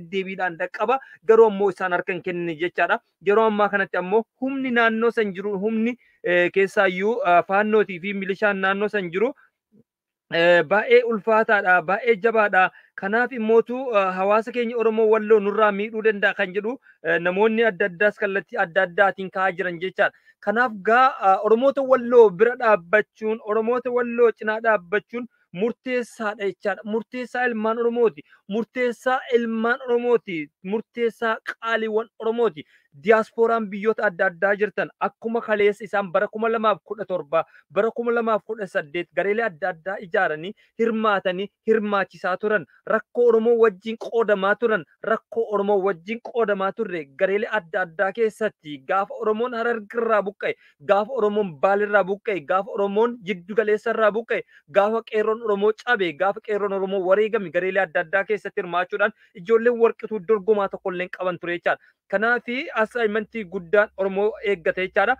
deddeebiidhaan dhaqqaba. Garuu ammoo isaan harka hin kennine jechaadha. Yeroo ammaa kanatti ammoo humni naannoo san jiru, humni keessaayyuu faannootii fi milishaan naannoo san jiru baay'ee ulfaataadha, baay'ee jabaadha. Kanaaf immootu hawaasa keenya Oromoo Walloo nurraa miidhuu danda'a kan jedhu namoonni adda addaas kallattii adda addaatiin ka'aa jiran jechaadha. Kanaaf gaa Oromoota Walloo bira dhaabbachuun, Oromoota Walloo cinaa dhaabbachuun murteessaadha jechaadha. Murteessaa ilmaan Oromooti. Murteessaa ilmaan Oromooti. Murteessaa qaaliiwwan Oromooti. Diyaaspooraan biyyoota adda addaa jirtan akkuma kaleessa isaan bara 2017 bara 2018 gareelee adda addaa ijaaranii hirmaatanii hirmaachisaa turan, rakkoo Oromoo wajjin qoodamaa turan, rakkoo Oromoo wajjin qoodamaa turre gareelee adda addaa keessatti gaafa Oromoon Harargirraa buqqa'e, gaafa Oromoon Baalirraa buqqa'e, gaafa Oromoon jiddu galeessarraa buqqa'e, gaafa qeerroon Oromoo cabe, gaafa qeerroon Oromoo wareegame gareelee adda addaa keessatti hirmaachuudhaan ijoolleen warqituu dorgomaa tokkollee qaban ture jechaadha. Kanaaf assignmentii guddaan Oromoo eeggate jechaadha.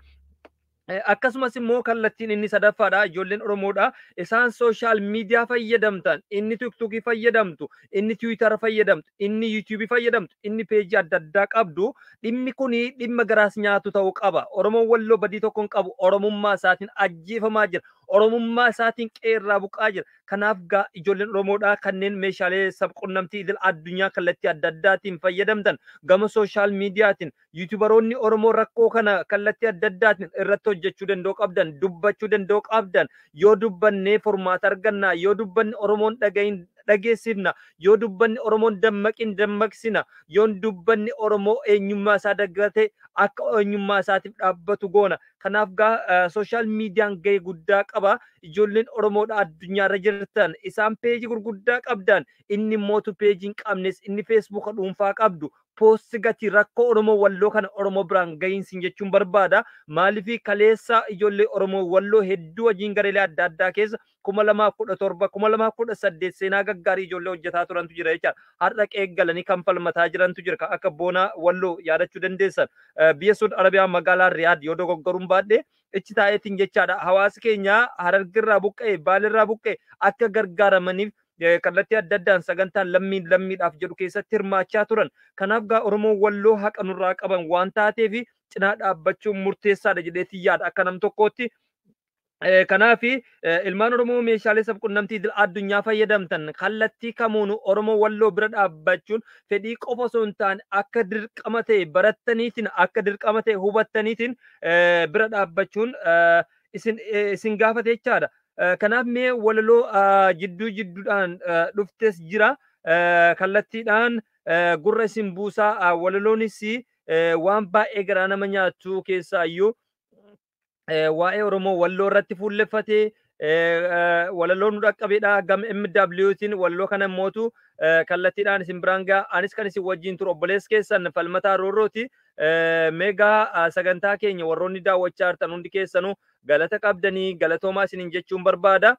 Akkasumas immoo kallattiin inni sadaffaadha. Ijoolleen Oromoodha. Isaan sooshaal miidiyaa fayyadamtan, inni TikTokii fayyadamtu, inni Tiwiitara fayyadamtu, inni Yuutuubii fayyadamtu, inni peejii adda addaa qabdu. Dhimmi kuni dhimma garaas nyaatu ta'uu qaba. Oromoon Walloo badii tokko hin qabu. Oromummaa isaatiin ajjeefamaa jira. Oromummaa isaatiin qeerraa buqqaa jira. Kanaaf gaa ijoolleen Oromoodha kanneen meeshaalee sabquunnamtii idil addunyaa kallattii adda addaatiin fayyadamtan gama sooshaal miidiyaatiin yuutuubaroonni Oromoo rakkoo kana kallattii adda addaatiin irratti hojjechuu danda'u qabdan, dubbachuu danda'u qabdan. Yoo dubbannee furmaata arganna, yoo dubbanne Oromoon dhagahin dhageessifna, yoo dubbanne Oromoon dammaqin dammaqsina, yoo dubbanne Oromoo eenyummaa isaa daggate akka eenyummaa isaatiif dhaabbatu goona. Kanaaf gaa sooshaal miidiyaan gahee guddaa qaba. Ijoolleen Oromoodha addunyaarra jirtan isaan peejii gurguddaa qabdan, inni mootu peejii hin qabnes, inni feesbuuka dhuunfaa qabdu poosti gati rakkoo Oromoo Walloo kana Oromoo biraan gahiinsin jechuun barbaada. Maaliif kaleessa ijoollee Oromoo Walloo hedduu wajjin gareelee adda addaa keessa 2017 2018 seenaa gaggaarii ijoollee hojjetaa turantu jira jechaadha. Har'a qeeggalanii kan falmataa jirantu jira. Kan akka Boonaa Walloo yaadachuu dandeessan. Biyya Suud Arabiyaa magaalaa Riyaad yoo dogoggoruun baadhee ichi taa'eetiin jechaadha. Hawaasa keenya Harargirraa buqqa'e, Baalirraa buqqa'e akka gargaaramaniif kallattii adda addaan sagantaan lammiin lammiidhaaf jedhu keessatti hirmaachaa turan. Kanaaf gaa Oromoon Walloo haqa nurraa qaban waan taateef cinaa dhaabbachuun murteessaadha jedheetiin yaada akka nam tokkootti. Kanaaf ilmaan Oromoo meeshaalee sabquunnamtii idil addunyaa fayyadamtan kallattii kamuun Oromoo Walloo bira dhaabbachuun fedhii qofa osoo hin taane akka dirqama ta'e barattaniitiin, akka dirqama ta'e hubattaniitiin bira dhaabbachuun isin gaafate jechaadha. Kanaaf mee walaloo jidduu jidduudhaan dhuftes jira. Kallattiidhaan gurra isin buusaa. Walaloonis waan baay'ee garaa nama nyaatu keessaayyuu waa'ee Oromoo Walloo irratti fuulleffatee walaloo nu dhaqqabeedha. Gama MWtiin walaloo kana mootu kallattiidhaan isin biraan ga'a. Anis kan isin wajjin turu obboleessa keessan Falmataa Roorrooti. Meegaa sagantaa keenya warroonni daawwachaa jirtan hundi keessanuu galata qabdanii galatoomaa isiniin jechuun barbaada.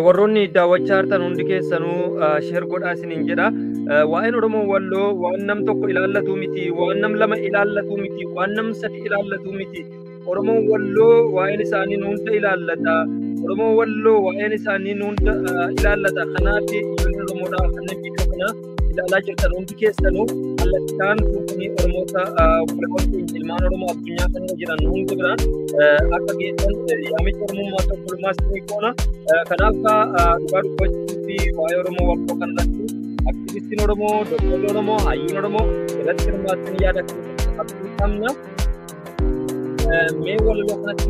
Warroonni daawwachaa jirtan hundi keessanuu sheer godhaa isiniin jedha. Waa'een Oromoo Walloo waan nam tokko ilaallatu miti, waan nam lama ilaallatu miti, waan nam sadi ilaallatu miti. Oromoon Walloo waa'een isaanii nu hunda ilaallata. Oromoon Walloo waa'een isaanii nu hunda ilaallata. Kanaaf ijoolleen Oromoodhaa kanneen viidiyoo kana ilaalaa jirtan hundi keessanuu kallattaan fuudhanii Oromoota obboleewwan ilmaan Oromoo addunyaa kana jiran hundi biraan akka geessan yaamicha Oromummaa tokkummaa isinii goona. Kanaaf dhugaa dubbachuu fi waa'ee Oromoo Walloo kanarratti aktivistiin Oromoo, doktorri Oromoo, hayyuun Oromoo irratti hirmaatanii yaada qabdu qabna. Mee walaloo kanatti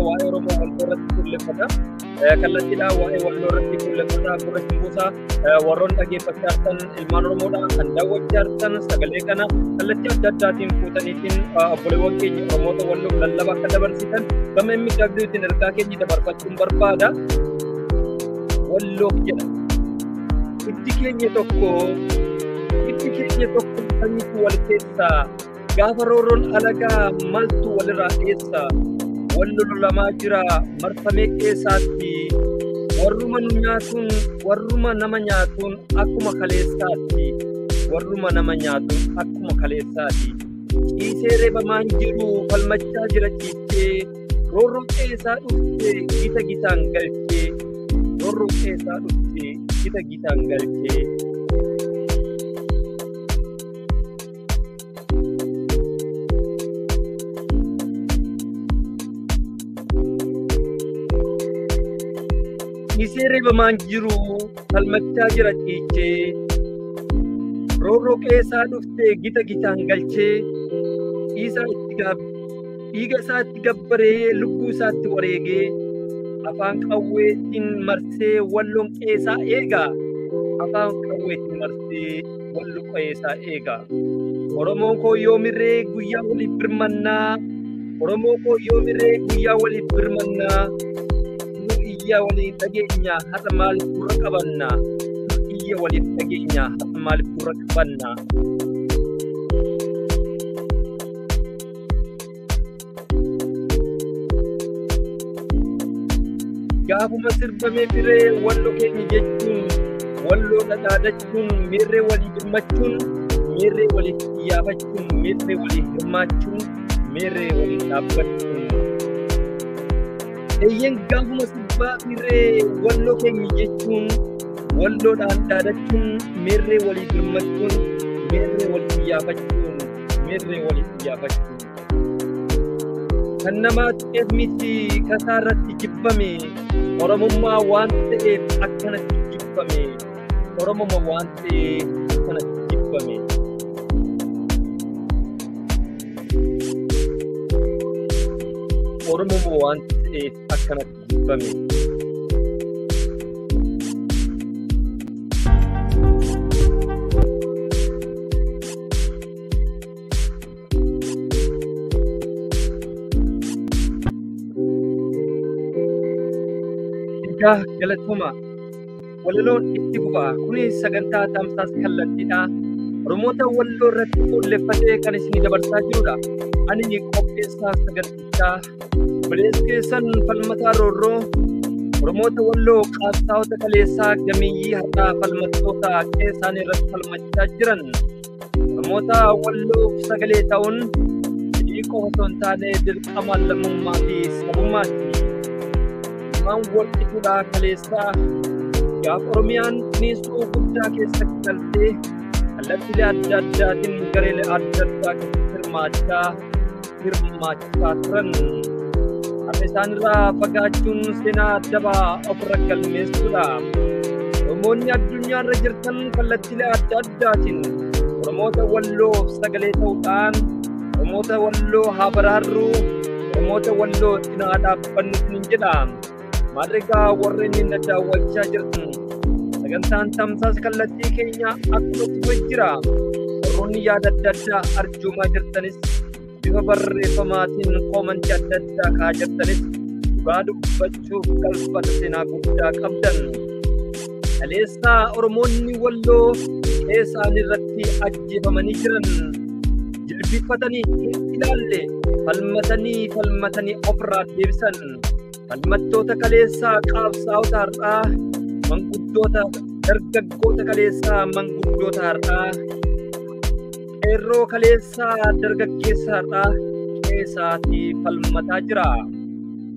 waa'ee Oromoo Walloo irratti fuulleffata. Kallattiidhaan waa'ee Walloo irratti fuulleffata. Gurra isin buusaa. Warroonni dhaggeeffachaa jirtan ilmaan Oromoodha kan daawwachaa jirtan sagalee kana kallattii adda addaatiin fuutaniitiin obboleewwan keenya Oromoota Walloof lallaba akka dabarsitan gama MWtiin ergaa keenya dabarfachuun barbaada. Walloof jedha. Hiddi keenya tokko, hiddi keenya tokko Sanyiitu wal keessaa gaafa roorroon alagaa maltu walirraa dheessa. Wal lolamaa jira marfamee keessaatti. Warruma nu nyaatuun, warruma nama nyaatuun akkuma kaleessaatti. Warruma nama nyaatuun akkuma kaleessaati. Ciisee reebamaan jiru falmachaa jira ciichee. Roorroo qeessaa dhufte gita gitaan galchee. Roorroo qeessaa dhufte gita gitaan galchee. Ciisee reebamaan jiru falmachaa jira ciichee. Roorroo qeessaa dhufte gita gitaan galchee. Dhiiga isaatti gabbaree lubbuu isaatti wareegee afaan qawweetiin marsee walloon qeessaa eega. Afaan qawweetiin marsee walloo qeessaa eega. Oromoon koo yoomirree guyyaa waliif birmannaa. Oromoon koo yoomirree guyyaa waliif birmannaa. Nu iyya waliin dhageenya har'a maaliif gurra qabanna? Nu iyya waliif dhageenya har'a maaliif gurra qabanna? Gaafuma sirbamee firee walloo keenya jechuun, walloo dhadhaadachuun, miirree walii birmachuun, miirree waliif xiyyaafachuun, miirree walii hirmaachuun, miirree walii dhaabbachuun. Eeyyeen gaafuma sirbaa firee walloo keenya jechuun, walloodhaan dhaadachuun, miirree walii birmachuun, miirree walii xiyyaafachuun, miirree walii xiyyaafachuun. Kan namaa ta'eef miti kasaa irratti jibbame, Oromummaa waan ta'eef akkanatti jibbame. Oromummaa waan ta'eef akkanatti jibbame. Oromummaa waan ta'eef akkanatti jibbame. Egaa galatooma. Walaloon itti fufa. Kunis sagantaa tamsaasa kallattiidha. Oromoota walloo irratti fuulleffatee kan isinii dabarsaa jirudha. Ani qopheessaa sagantichaa obboleessa keessan Falmataa Roorroo. Oromoota walloo qabsaa'ota kaleessaa gameeyyii har'aa falmattoota qe'ee isaanii irratti falmachaa jiran. Oromoota walloof sagalee ta'uun fedhii qofa osoo hin taane dirqama lammummaa fi sabummaati. Ilmaan walqixuudhaa kaleessaa gaafa Oromiyaan ciniinsuu guddaa keessa galtee kallattiilee adda addaatiin gareelee adda addaa keessatti hirmaachaa turan. Har'a isaanirraa fagaachuun seenaa dabaa ofirra galmeessuudha. Oromoonni addunyaarra jirtan kallattiilee adda addaatiin Oromoota walloof sagalee ta'uudhaan Oromoota walloo haa baraarru, Oromoota walloo cinaa dhaabbannu isiniin jedha. Maarrigaa warreen na daawwachaa jirtan sagantaan tamsaasa kallattii keenya akkuma itti jira. Warroonni yaada adda addaa arjoomaa jirtanis bifa barreeffamaatiin koomantii adda addaa kaa'aa jirtanis dhugaa dubbachuuf galfata seenaa guddaa qabdan. Kaleessaa Oromoonni walloo qe'ee isaanii irratti ajjeefamanii jiran jilbifatanii hin ilaalle, falmatanii ofirraa deebisan. Falmattoota kaleessaa qabsaa'ota har'aa, manguddoota dargaggoota kaleessaa manguddoota har'aa, qeerroo kaleessaa dargaggeessa har'aa qe'ee isaatii falmataa jira.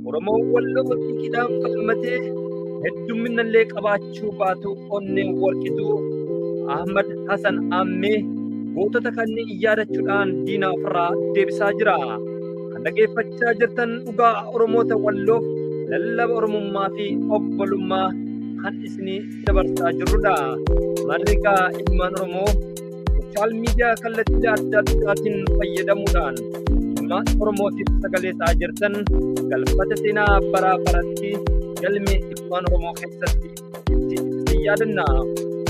Oromoon walloo xiiqiidhaan falmatee hedduminallee qabaachuu baatu onneen warqituu Ahmad Hassan Ammee gootota kanneen yaadachuudhaan diina ofirraa deebisaa jira. Kan dhageeffachaa jirtan dhugaa Oromoota walloof lallaba Oromummaa fi obbolummaa kan isinii dabarsaa jirrudha. Marrigaa ilmaan Oromoo sooshaal miidiyaa kallattiilee adda addaatiin fayyadamuudhaan ilmaan Oromootiif sagalee ta'aa jirtan galfata seenaa baraa baratti galmee ilmaan Oromoo keessatti itti isin yaadanna.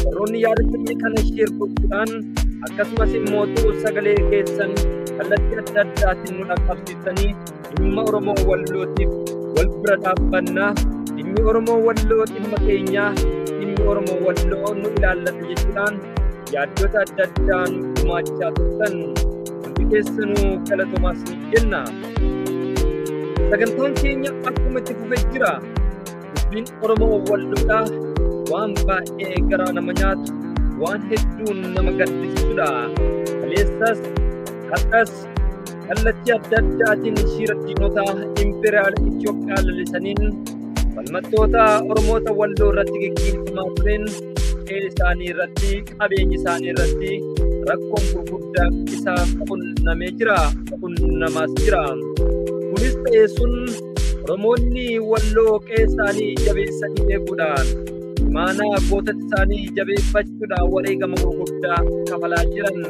Warroonni yaada keenya kana sheer gochuudhaan akkasumas immoo sagalee keessan kallattii adda addaatiin nu dhaqqabsiisanii dhimma Oromoo wallootiif wal bira dhaabbannaa. Dhimmi Oromoo walloo dhimma keenyaa, dhimmi Oromoo walloo nu ilaallata jechuudhaan yaaddota adda addaan gumaachaa turtan hundi keessanuu galatoomaa ni jenna. Sagantaan keenya akkuma itti fufee jira. Dubbiin Oromoo Walloodhaa waan baay'ee garaa nama nyaatu, waan hedduun nama gaddisiisudha. Kaleessas har'as kallattii adda addaatiin shiira diinota Imperiyaal Itoophiyaa lalisaniin falmattoota Oromoota Walloo irratti geggeeffamaa tureen qe'ee isaanii irratti, qabeenya isaanii irratti rakkoon gurguddaan isaa qunnamee jira, qunnamaas jira. Kunis ta'ee sun Oromoonni Walloo qe'ee isaanii jabeessanii eeguudhaan imaanaa gootota isaanii jabeeffachuudhaan wareegama gurguddaa kafalaa jiran.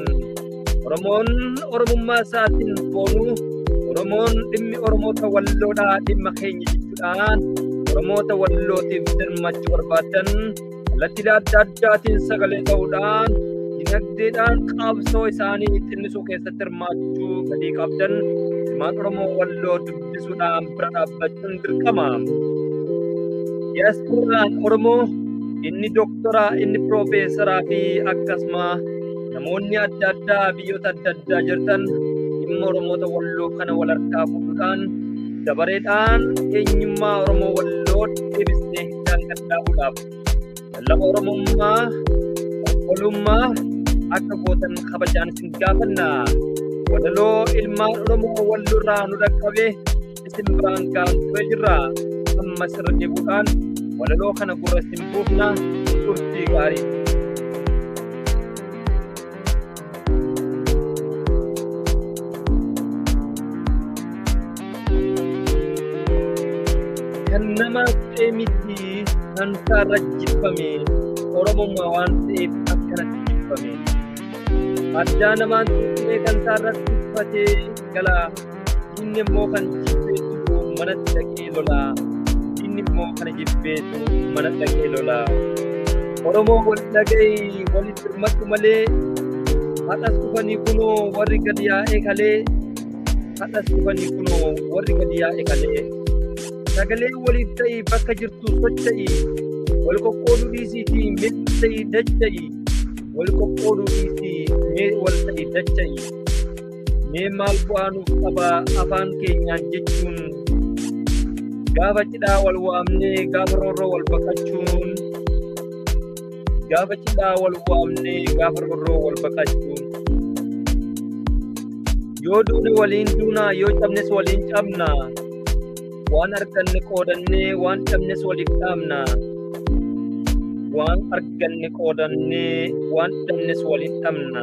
Oromoon Oromummaa isaatiin boonuu, Oromoon dhimmi Oromoota Walloodhaa dhimma keenya jechuudhaan Oromoota Wallootiif dirmachuu barbaadan kallattiilee adda addaatiin sagalee ta'uudhaan dinagdeedhaan qabsoo isaanii xinnisuu keessatti hirmaachuu fedhii qabdan ilmaan Oromoo Walloo dubbisuudhaan bira dhaabbachuun dirqama. Diyaaspooraan Oromoo inni doktoraa, inni piroofeesaraa fi akkasuma namoonni adda addaa biyyoota adda addaa jirtan dhimma Oromoota Walloo kana wal harkaa fuudhuudhaan dabareedhaan eenyummaa Oromoo Walloo deebisnee hidhaan kan dhaabuudhaaf lallaba Oromummaa obbolummaa akka gootan kabajaan isin gaafanna. Walaloo ilmaan Oromoo Walloorraa nu dhaqqabe isin biraan ga'an turee jirra. Amma sirra deebuudhaan walaloo kana gurra isin buufna. Turtii gaarii. Kan nama ta'e miti kan isaarra jibbame, Oromummaa waan ta'eef akkanatti jibbame. Addaa namaan tuqee kan isaarratti uffatee gala. Inni immoo kan jibbeetu manatti dhaqee lola. Inni immoo kana jibbeetu mana dhaqee lola. Oromoo wal dhaga'i walitti hirmadhu malee haadhas dhufanii kunoo warri gadi yaa'ee kalee. Haadhas dhufanii kunoo warri gadi yaa'ee kalee. Sagalee waliif ta'i bakka jirtu socho'i. Wal qoqqooduu dhiisiitii mee ta'i dacha'i. Wal qoqqooduu dhiisii mee wal ta'i dacha'i. Mee maal bu'aa nuuf qaba afaan keenyaan jechuun gaafa cidhaa wal waamnee gaafa roorroo wal baqachuun. Gaafa cidhaa wal waamnee gaafa roorroo wal baqachuun. Yoo duune waliin duunaa, yoo cabnes waliin cabna. Waan arganne qoodannee waan dhabnes waliif dhaabna. Waan arganne qoodannee waan dhabnes waliin dhabna.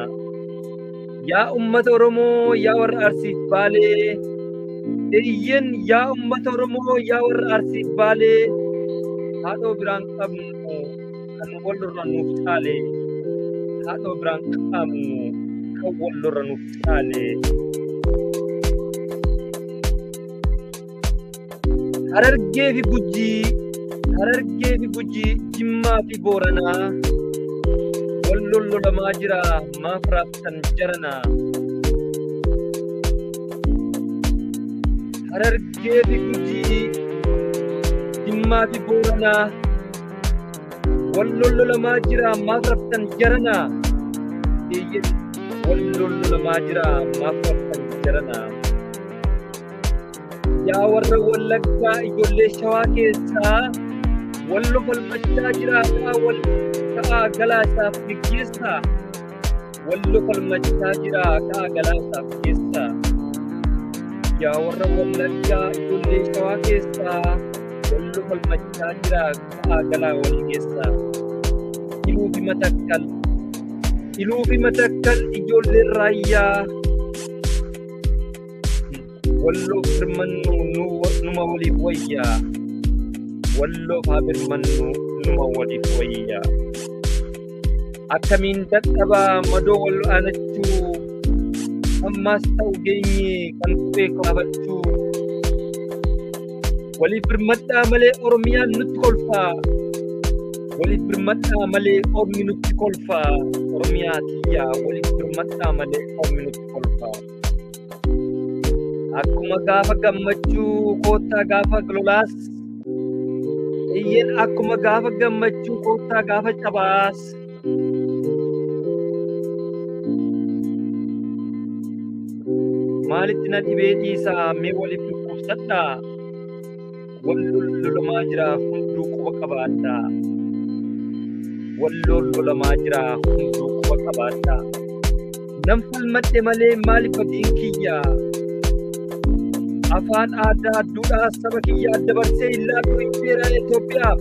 Yaa uummata Oromoo, yaa warra Arsiif Baalee, eeyyen yaa uummata Oromoo, yaa warra Arsiif Baalee, haadhoo biraan qabnu kan wallorra nuuf caale. Haadhoo biraan qabnu kan wallorra nuuf caale. Harargee fi Gujii, Harargee fi Gujii, Jimmaa fi Booranaa wal lollolamaa jira maaf raabsan jaranaa. Harargee fi Gujii, Jimmaa fi Booranaa wal lollolamaa jira maaf raabsan jaranaa. Eeyyen wal lollolamaa jira maaf raabsan jaranaa. Yaa warra Wallaggaa ijoollee Shawaa keessaa wallo falmachaa jira wal ka'aa galaasaaf geggeessaa. Wallo falmachaa jira ka'aa galaasaaf geessaa. Yaa warra Wallaggaa ijoollee Shawaa keessaa wallo falmachaa jira ka'aa galaa walii geessaa. Iluu fi Matakkal, Iluu fi Matakkal ijoolleen Raayyaa walloof birmannu numa waliif wayyaa. Walloof haa birmannu numa waliif wayyaa. Akkamiin dadhabaa madoo wal aanachuu, ammaas ta'u geenye kan kufee kaafachuu. Waliif birmadhaa malee Oromiyaan nutti kolfaa. Waliif birmadhaa malee ormi nutti kolfaa. Oromiyaa tiyyaa waliif birmadhaa malee ormi nutti kolfaa. Akkuma gaafa gammachuu koottaa gaafa lolaas, iyyeen akkuma gaafa gammachuu koottaa gaafa cabaas. Maalitti na dhibee dhiisaa mee waliif dhukkubsadhaa. Wal lolamaa jira hunduu quba qabaadhaa. Wal lolamaa jira hunduu quba qabaadhaa. Nan falmadhe malee maaliif badiin kiyya? Afaan aadaa duudhaa saba kiyyaa dabarsee hin laadhu impeeraa Itoophiyaaf.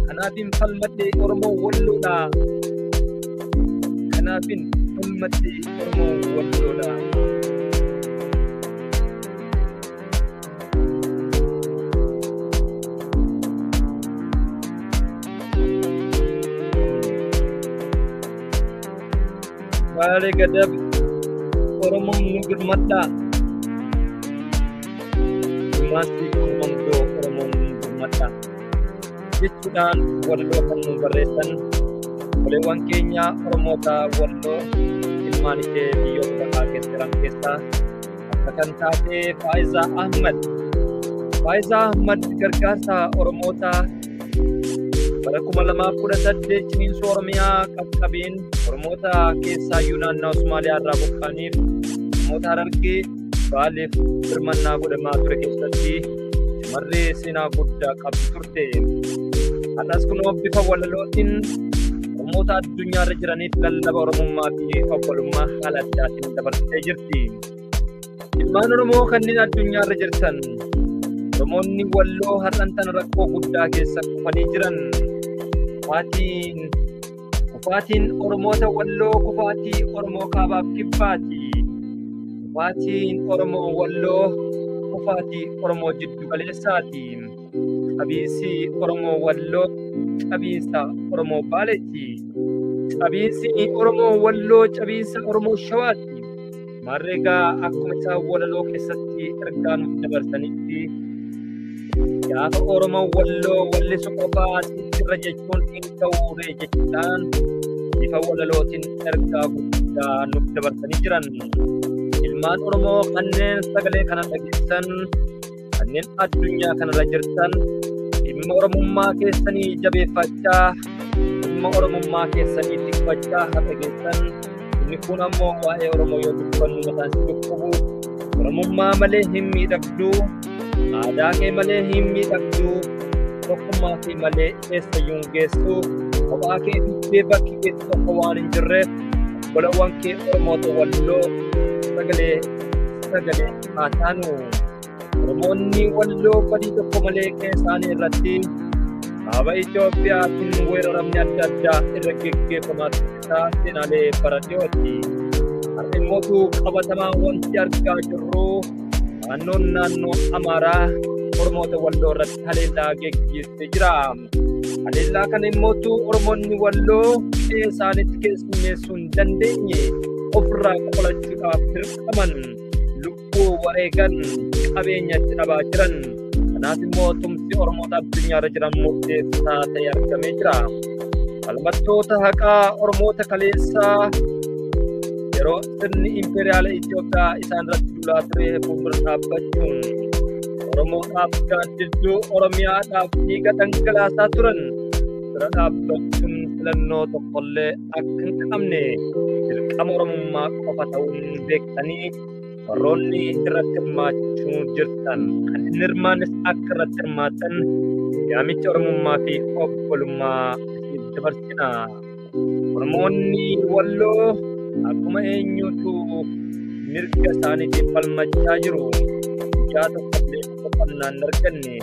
Kanaafin falmadhe Oromoo Walloodha. Kanaafin falmadhe Oromoo Walloodha. Baalee Gadab Oromoon nu birmadhaa. Maasii Komandoo Oromoon nu birmadhaa. Jechuudhaan Walloo kan nu barreessan obboleewwan keenya Oromoota Walloo ilmaan ishee biyyoota baqaa keessa jiran keessaa akka kan taate Faayizaa Ahmad. Faayizaa Ahmad gargaarsa Oromoota bara 2018 ciniinsuu Oromiyaa qaqqabeen Oromoota keessaayyuu naannoo Somaaliyaa irraa buqqa'aniif Oromoota Harargee Baaleef birmannaa godhamaa ture keessatti shamarree seenaa guddaa qabdu turte. Har'as kunoo bifa walalootiin Oromoota addunyaarra jiraniif lallaba Oromummaa fi obbolummaa haala addaatiin dabarsitee jirti. Ilmaan Oromoo kanneen addunyaarra jirtan Oromoonni Walloo har'an tana rakkoo guddaa keessa kufanii jiran. Kufaatiin Oromoota Walloo kufaatii Oromoo Kaabaaf Kibbaati. Kufaatiin Oromoo Walloo kufaatii Oromoo jiddu galeessaati. Qabiinsi Oromoo Walloo qabiinsa Oromoo Baaleeti. Qabiinsi Oromoo Walloo qabiinsa Oromoo Shawaati. Maarreegaa akkuma isaan walaloo keessatti ergaa nuuf dabarsanitti gaafa Oromoo Walloo wallisu qofaa sirra jechuun hin ta'uure jechuudhaan bifa walalootiin ergaa guddaa nuuf dabarsanii jiran. Ilmaan Oromoo kanneen sagalee kana dhageessan, kanneen addunyaa kanarra jirtan, dhimma Oromummaa keessanii jabeeffachaa, dhimma Oromummaa keessanii tikfachaa har'a geessan. Inni kun ammoo waa'ee Oromoo yoo dubbannu mataan si dhukkubu, Oromummaa malee hin miidhagdu, aadaa kee malee hin miidhagdu, tokkummaa kee malee eessayyuu hin geessu, kophaa kee fiddee bakki keessa tokko waan hin jirreef, obbolawwan kee Oromoota Walloo sagalee haa taanu. Oromoonni Walloo badii tokko malee qe'ee isaanii irratti kaaba Itoophiyaatiin weeraramni adda addaa irra geggeeffamaa turuu seenaalee bara dhiyooti. Har'a immoo qabatamaa wanti argaa jirru naannoon naannoo Amaaraa Oromoota Walloo irratti haleellaa geggeessee jira. Haleellaa kana immoo Oromoonni Walloo qe'ee isaaniitti keessummeessuu hin dandeenye ofirraa qolachuudhaaf dirqaman, lubbuu wareegan, qabeenya itti dhabaa jiran. Kanaaf immoo tumsi Oromoota addunyaarra jiran murteessaa ta'e argamee jira. Falmattoota haqaa Oromoota kaleessaa yeroo sirni impeeriyaala Itoophiyaa isaan irratti duulaa ture fuuldura dhaabbachuun Oromoodhaaf gaaddidduu Oromiyaadhaaf dhiiga dhangalaasaa turan bira dhaabbachuun filannoo tokkollee akka hin qabne dirqama Oromummaa qofa ta'uun beektanii warroonni irratti hirmaachuu jirtan kan hin hirmaannes akka irratti hirmaatan yaamicha Oromummaa fi obbolummaa isiniif dabarsina. Oromoonni Walloo akkuma eenyuutu mirga isaaniitiif falmachaa jiru. Guyyaa tokkollee boqonnaa hin arganne.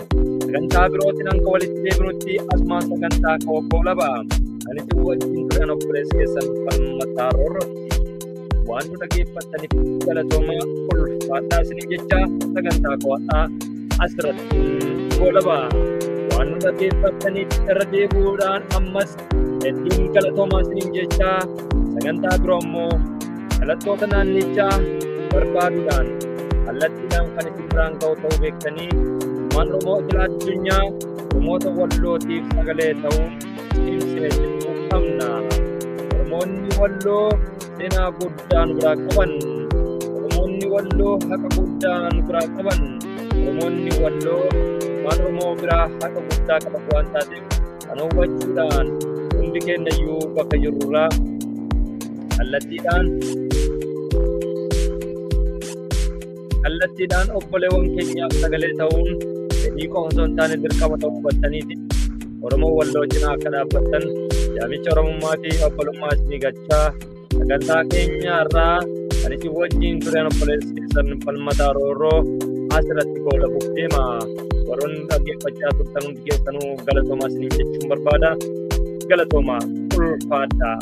Sagantaa birootiin hanga walitti deebinutti asumaan sagantaa koo laba. Ani isin wajjin turan obboleessa keessan Falmataa Roorrooti. Waan nu dhaggeeffattaniif galatooma ulfaadhaa isiniin jecha sagantaa ko'aa asirratti goolaba. Waan nu dhaggeeffattaniif irra deebi'uudhaan ammas hedduun galatoomaa isiniin jecha sagantaa biroo immoo dhalattoota naannichaa barbaaduudhaan kallattiidhaan kan isin biraan ga'u ta'uu beektanii ilmaan Oromoo idil addunyaa Oromoota Wallootiif sagalee ta'uun cimsinee jechuu qabna. Oromoonni Walloo seenaa guddaa nu biraa qaban. Oromoonni Walloo haqa guddaa nu biraa qaban. Oromoonni Walloo ilmaan Oromoo biraa haqa guddaa qaban waan taateef kana hubachuudhaan hundi keenya iyyuu bakka jirrurraa kallattiidhaan Kallattiidhaan obboleewwan keenyaaf sagalee ta'uun fedhii qofa osoo hin taane dirqama ta'uu hubattaniiti. Oromoo Walloo cinaa akka dhaabbattan yaamicha Oromummaa fi obbolummaa isinii gachaa sagantaa keenya irraa kan isin wajjin tureen obboleessi keessan Falmataa Roorroo asirratti goolabuuf deema. Warroonni dhaggeeffachaa turtan hundi keessanuu galatoomaa isiniin jechuun barbaada. Galatoomaa, ulfaadhaa.